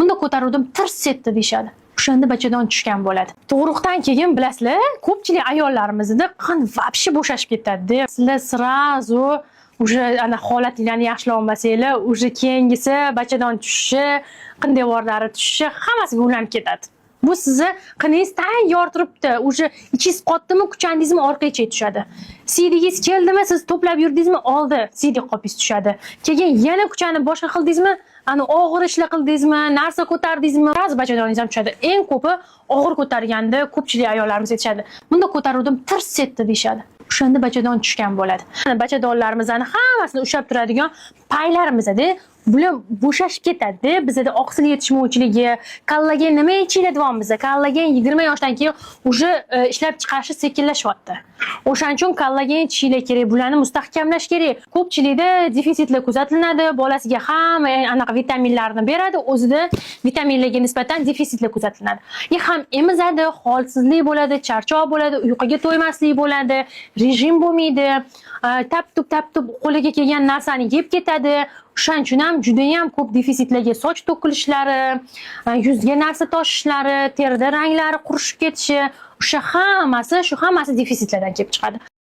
Bunda ko'taruvdim, tirs etdi deyishadi. O'shanda bachadon tushgan bo'ladi. Tug'ruqdan keyin, bilasizlar, ko'pchilik ayollarimizda qin вообще bo'shashib ketadi. Sizlar сразу уже ana holatinglarni yaxshilay olmasanglar, уже keyingisi bachadon tushishi, qin devorlari tushishi, hammasiga ulanib ketadi. Bu sizni qiningiz tayyor turibdi. Уже ichingiz qotdimi, kuchandingizmi, orqa ichak tushadi. Siydigingiz keldimi, siz to'plab yurdingizmi, oldi siydik qopingiz tushadi. Keyin yana kuchanib boshqa qildingizmi, ani og'ir ishlar qildingizmi, narsa ko'tardingizmi, сразу bachadoningiz ham tushadi. Eng ko'pi og'ir ko'targanda ko'pchilik ayollarimiz aytishadi: "Bunda ko'taruvdim, tirs etdi", deyishadi. O'shanda bachadon tushgan bo'ladi. Bachadonlarimizni hammasini ushlab turadigan paylarimizda bular bo'shashib ketadi. Bizada oqsil yetishmovchiligi, kollagen nima ichinglar deyapmiz. Kollagen 20 yoshdan keyin уже ishlab chiqarishi sekinlashyapti. O'shaning uchun kollagen ichishinglar kerak, bularni mustahkamlash kerak. Ko'pchilikda defitsitlar kuzatiladi, bolasiga hamma anaqa vitaminlarni beradi, o'zida vitaminlarga nisbatan defitsitlar kuzatiladi. И ham emizadi, holsizlik bo'ladi, charchoq bo'ladi, uyquga to'ymaslik bo'ladi, rejim bo'lmaydi, tap-tup tap-tup qo'liga kelgan narsani yeb ketadi. O'shaning uchun ham judayam ko'p defitsitlarga, soch to'kilishlari, yuzga narsa toshishlari, terida ranglari qurishib ketishi, o'sha hammasi, shu hammasi defitsitlardan kelib chiqadi.